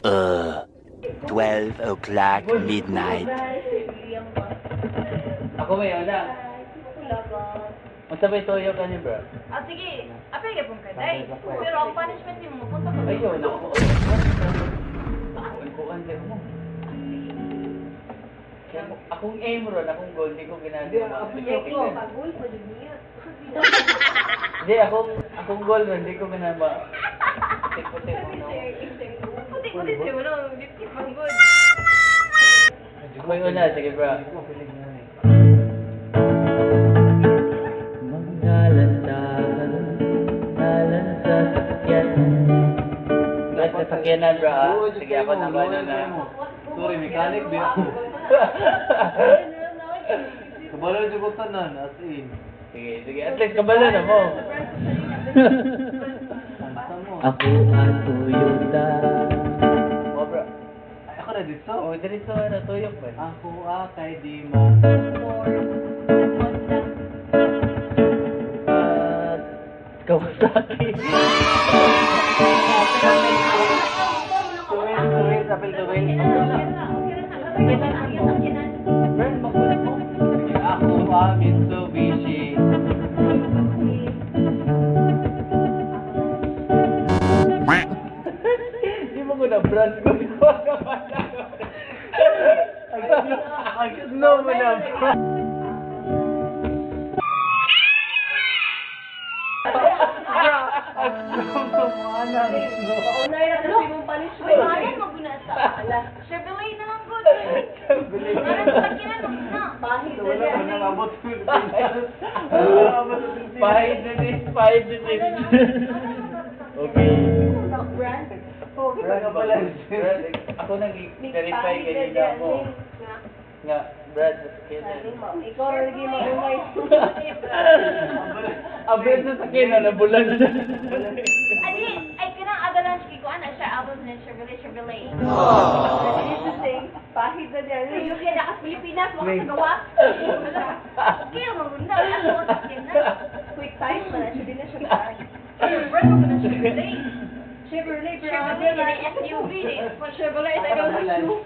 12 o'clock midnight. Ako may una. Unsa may toyo ka ni bro? Ah, sige. Apil ka pong kaday. Pero ang punishment ni mo, mapunta ka. Ayaw na ako. Kuan lang mo. Akong aim ron, akong goal, di ko ginagawa. Pagul pa jud niya. Hindi, akong goal ron, di ko ginagawa. Putik-putik mo na. Puti-puti siya mo na, lipstick pang good. Ako yung una, sige bro. Mangalan ta karon, ngalan sa sakyan. Ngalan sa sakyanan bro ah. Sige ako na ba na. Sorry, mechanic ba? Kabalo jud ko tanan as in. Sige, sige. At least kabalo na mo. Asa mo? Ako ang Toyota. Oh, bro. Ay, ako na dito. Oh, diretso na tuyok ba? Ako kay di ma. At Kawasaki. Tuwil, tuwil, sapil tuwil. Brand, makulit mo. Ako Mitsubishi. Di mo ko na brand ko. Ang snow mo na. Maunay na kasi mong punishment. Uy, mahalan mo guna sa ala. Chevrolet na lang good. Mahalan sa sakyanan mo guna. Pahid na Wala niya. pa nang abot sa Pilipinas. Wala abot sa Pilipinas. Pahid na din, pahid na din. Okay. Rock brand. Wala ka pala. Brad, ako nag-verify kanina mo. Nga, Brad, sa sakyanan. Ikaw ra lagi maunay. Ang brand sa sakyanan, nabulan siya. Adi, ay kanang avalanche kay kuan na siya avalanche na Chevrolet Chevrolet. Pahid na niya. Yung kaya naka Pilipinas mo ka gawa. Okay mo guna ato ang sakyanan. Quick time man na siya, di na siya brand. Brand mo guna Chevrolet. Chevrolet, pero Chevrolet na SUV ni. Chevrolet, I don't know.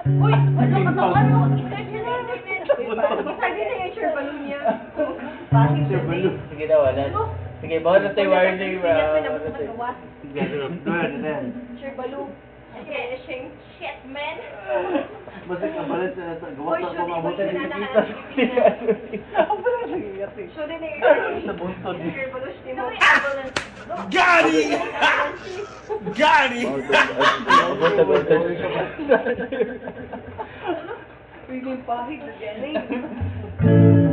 Uy, wala ka to ano, i-search na internet. Sabi na yung Chevrolet niya. Pahid na niya. Sige na, wala. Sige, bawal na tayo warning, bro. Pilipinas na naman magawa. Chevrolet. Shit, shit, man. Basta kabalan sa nasa gawas Uy, na sure, kumabutan di ng ba kita. Ang pala sa giyati. Sure na yung Sa buntod. Chevrolet ni mo. Ano yung avalanche? Got him! Got him! Abot, abot. Pwede pahid na niya.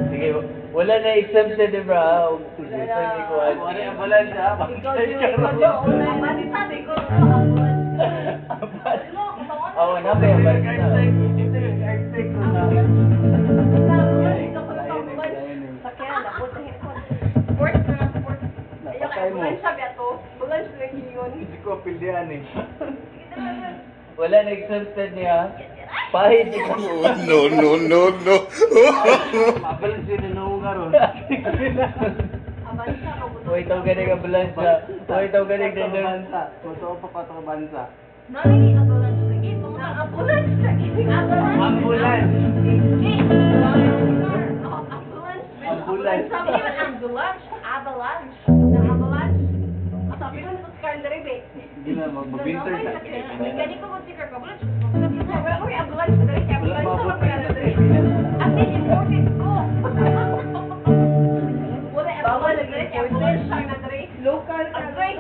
Sige, wala na exempted, eh, bro. Sige, Wala. sige, kuha. Wala ang balan siya. Ikaw yun, ikaw yun. Abante sabi ko, avalanche. Oh, wala pa yung basta. Sakyan, abot na hipon. Sports na lang, sports. Ayaw kay ambulansya ba to? Ambulansya na yun. Hindi ko apildian eh. Wala na exempted niya. Pahid ikaw. No, no, no, no. Mabalan siya na noong karon. Abansa ka mo. Uy, tawag ganing ambulansya. Uy, tawag ganing Bansa. Totoo pa pa bansa. Nani ni avalanche lagi? Mga Ambulance lagi. Avalanche. Ambulance. Eh, oh, ambulance. Ambulance. Sabi niya, ambulance. Avalanche. Na avalanche. Sabi ko sa Scarlet eh. Hindi na mag-winter sa. Kani ko mag sticker ambulance. Wala ko yung ambulance na rin. Wala Ambulance maabot na pala na rin. At least imported ko. Wala ambulance na rin. Ambulance siya na rin. Local ka. Agay.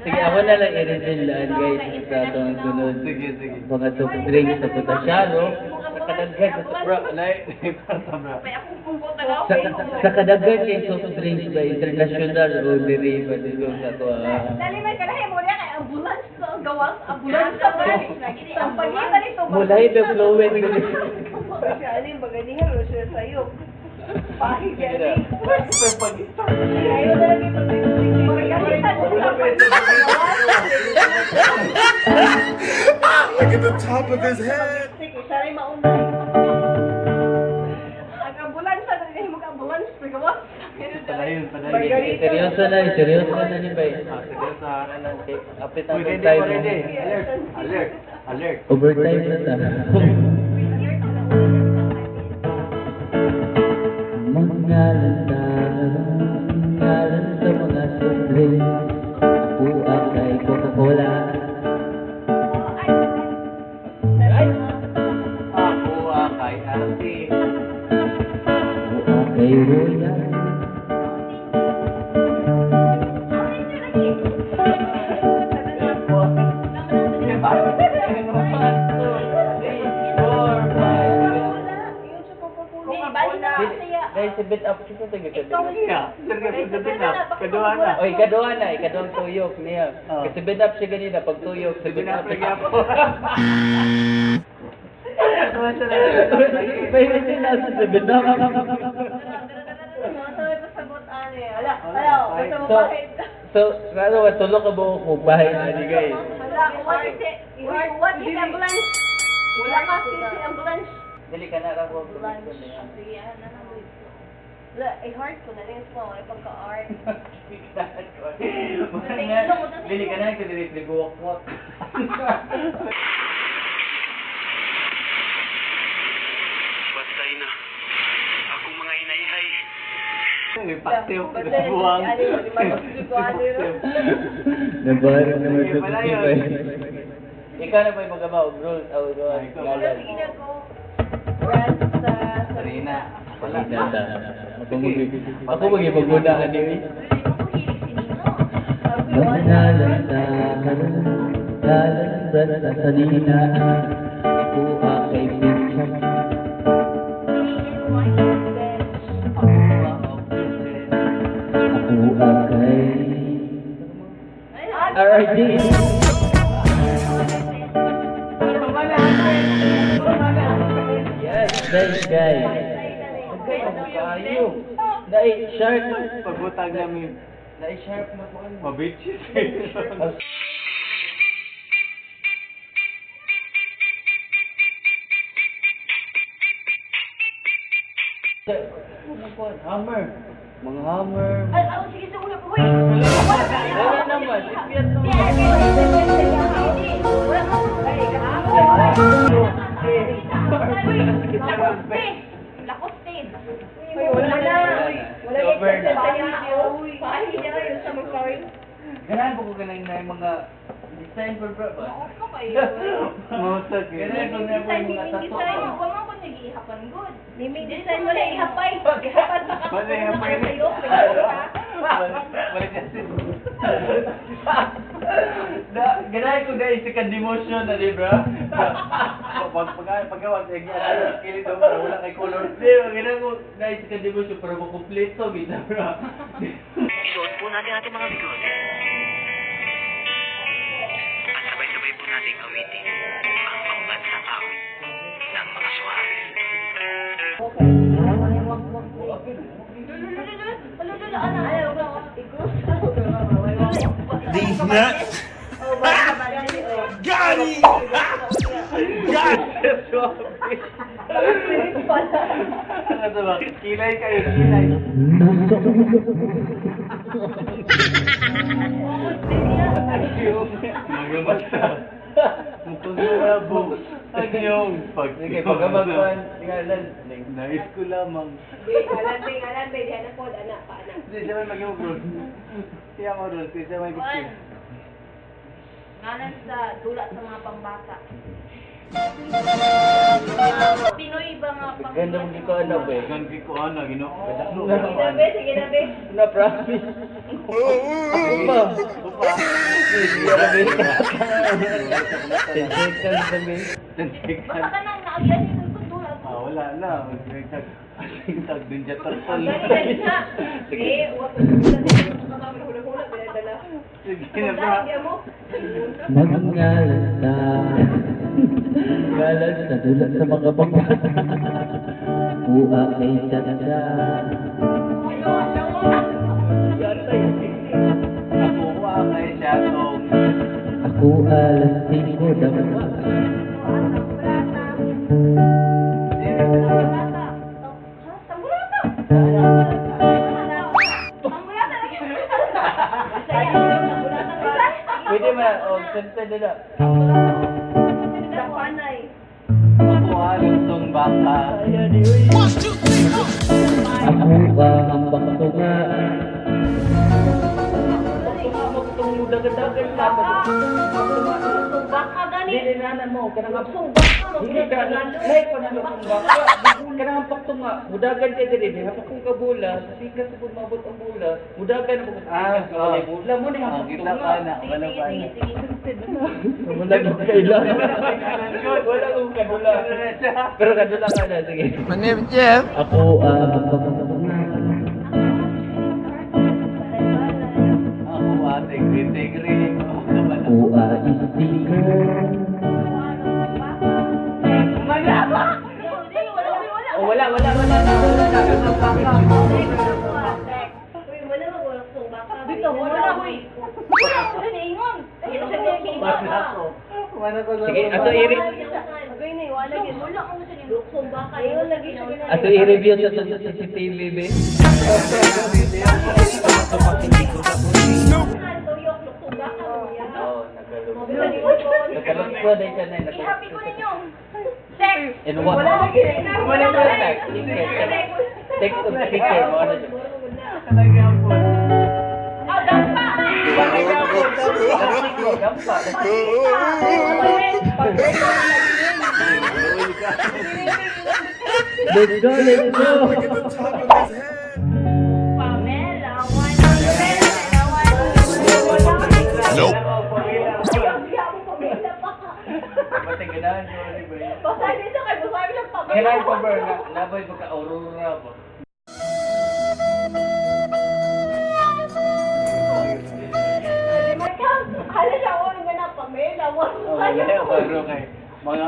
Sige, ako na lang i-reveal laan guys sa atong sunod. Sige, sige. Mga soft drinks sa Putasyaro. Sa kadaghan sa Bro, lai, parta bro. May akong pungko tagaw. sa kadaghan kay soft drinks ba international o diri ba dito sa to ah. Dali may kalahi mo niya kay ambulance na ang gawas. Ambulance na ba? Sa pagitan nito. Mulay ba fluent diri. Kasi alim baganihan ro siya sa'yo. Pahid Sige yan na. eh. Ayaw na lang ito. Pagkalitan mo sa Look at the top of his head. Sige, siya rin maunay. Ang ambulansya, dali mo ka ambulance sa gawas. Padayon, padayon. Margarita. Seryoso na, seryoso na ni Bay. Ah, seryoso ha. Okay, apit na Uy, itong ready, time. ready. Alert, alert, alert. Overtime na ta. Mangalan ta, ngalan sa mga soft drinks. Ako ang kay Coca-Cola. Ay! Ako ah, kay RT. Ako ang kay Royal. Guys, 7 Up. Sino tayo 7 Up? Iya, seryoso sa tingnan. Kaduha na. Oy, ikaduha na, ikaduhang tuyok niya. Oh. Kasi 7 Up siya ganina, pag tuyok, 7 Sabi na Up. lagi ako. May may nasa 7 Up. So, so, ano ba, tulo ka buo ko, bahay na ni guys. What is ambulance? Wala ka si ambulance. Dali ka na ra ko. Sige, ano na lang. Wala, i-heart ko na lang yung mga pagka-art. Dili ka na, kasi dili buwak-buwak. Patay na. Akong mga hinayhay. May paktew, buwang. Nabahan naman Sige, sa palayon. bay. Ikaw na ba yung magabaw? Rules, oh, go, Ay, ikaw. galan. Sige na ko. Brand sa... Sarina. Wala. Wala. Ako magipaguna ka ni Dili mo ko hilig si Nino. Mangalan sa ngalan sa sanina. Ako ang kay Pinchak. Ako ang kay RRD. Yes, guys, guys. Kayo. Nai-sharp. Pagbutang namin. Nai-sharp na po. Mabitches. Hammer. Mga hammer. Ay, oh, sige, sige, wala. Uy! Wala naman. Ipiat naman. Wala na. Wala Over na. na. Ganahan po ko ganahan na yung mga design for bro ba? Mausag. Ganahan ko na po yung mga tattoo. Design wala ihapay. Ihapan pa ka. Wala ihapay na. Wala kasi. Na, ganahan ko dahil sa demotion na di bro? Pag pag paggawa sa inyo, ano kili daw para wala kay color. Di ba, ganahan ko dahil sa demotion para makumpleto, bita bro. Isuot po natin ating mga bigote. At sabay-sabay po nating awitin ang pambansang awit ng mga suwabe. These nuts. Got him! Got Ano ba? Kilay kayo, kilay. Magabasta. Mukhang malabo ang iyong pag. Sige, pagkabaguan, ngalan. Nais ko lamang. Hindi siya may mag-yung rules. Siya mo rules, siya may Kuan. Ngalan sa dula sa mga pambata. Mga Pinoy ba nga pang Ganda mong ikaw ano ba eh. Ganggi ko ano, ginoo. Na promise. Ako pa. 10 seconds na may. Basta ka nang naagyan yung dula. Ah, wala na. Tag, tag, ninja turtle. Sige na ba? Magngalan sa ngalan sa dula sa mga pambata. Kuha kay Chacha. Ako kay Shatong. Ako alas 5 dama. Pwede ba? Oh, sunod na. Dapanay. Ako ah, luksong baka. Ayan, uy. Ako ba ang baktunga? Itong dagan-dagan na. Baka gani. Dili na mo, kanang Luksong baka. Dili ka like pa na luksong baka. Kanang ang paktunga, mudagan kay diri, hapak kong kabula, sa sikat sa mabot ang bula, mudagan na mo Ah, sa walay bula mo ni Ah, hapok kita pa na. Wala pa na. Sige, sige. Wala kong kailangan. Wala kong kadula. Pero kadula ka na, sige. My name is Jeff. Ako ang paktunga. Ako ah, tigri, tigri. Ako sticker. Oh, wala, wala, wala na, wala na. Dito, wala ko. Wala ko sa niingon. Wala ko. Wala ko sa Sige, ato ato i-review sa CCTV, be. Oo, nagalog. Nagalog ko din siya na. I-happy ko ninyo. Sex. And what? Wala lagi. Wala na text. Text of sticker mo ano siya. Talaga po. Oh, dampa. Dampa, dampa. Let's go, let's go. Pamela, one. Pamela, one. Nope. Pati ganahan ko, di ba? Basahin siya kay basahin lang pa. Kailan pa ba na nabay pagka aurora ba? Hala siya, oh, nga na, Pamela, one. Oh, wala ko bro kay mga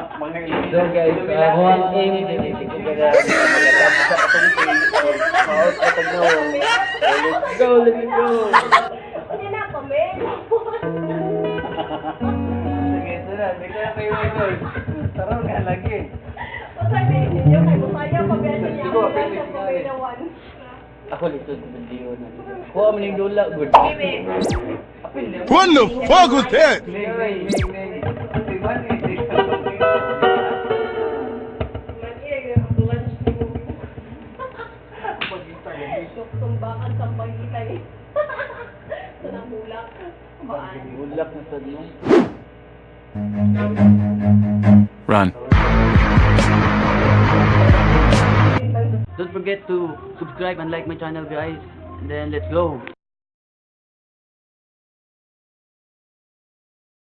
So guys, ako ang aim dili ko ganahan sa atong page or maot atong nawong. Let's go, let's go. Ano na, Pamela? Sige, ito na. Hindi ko na kayo idol. Tara nga lagi. Basahin ninyo kay Busaya, Pamela niya. Siguro, pwede Siya, Pamela, one. Ako lisod ko video na. Kuha mo ning dula good. What the fuck was that? Ning, ning, ning, ning. Diba, ning, ning. Tumbakan sa pagitan eh. Sa namulak. Baan. Ulak na sad mo. Run. Don't forget to subscribe and like my channel, guys. And then let's go.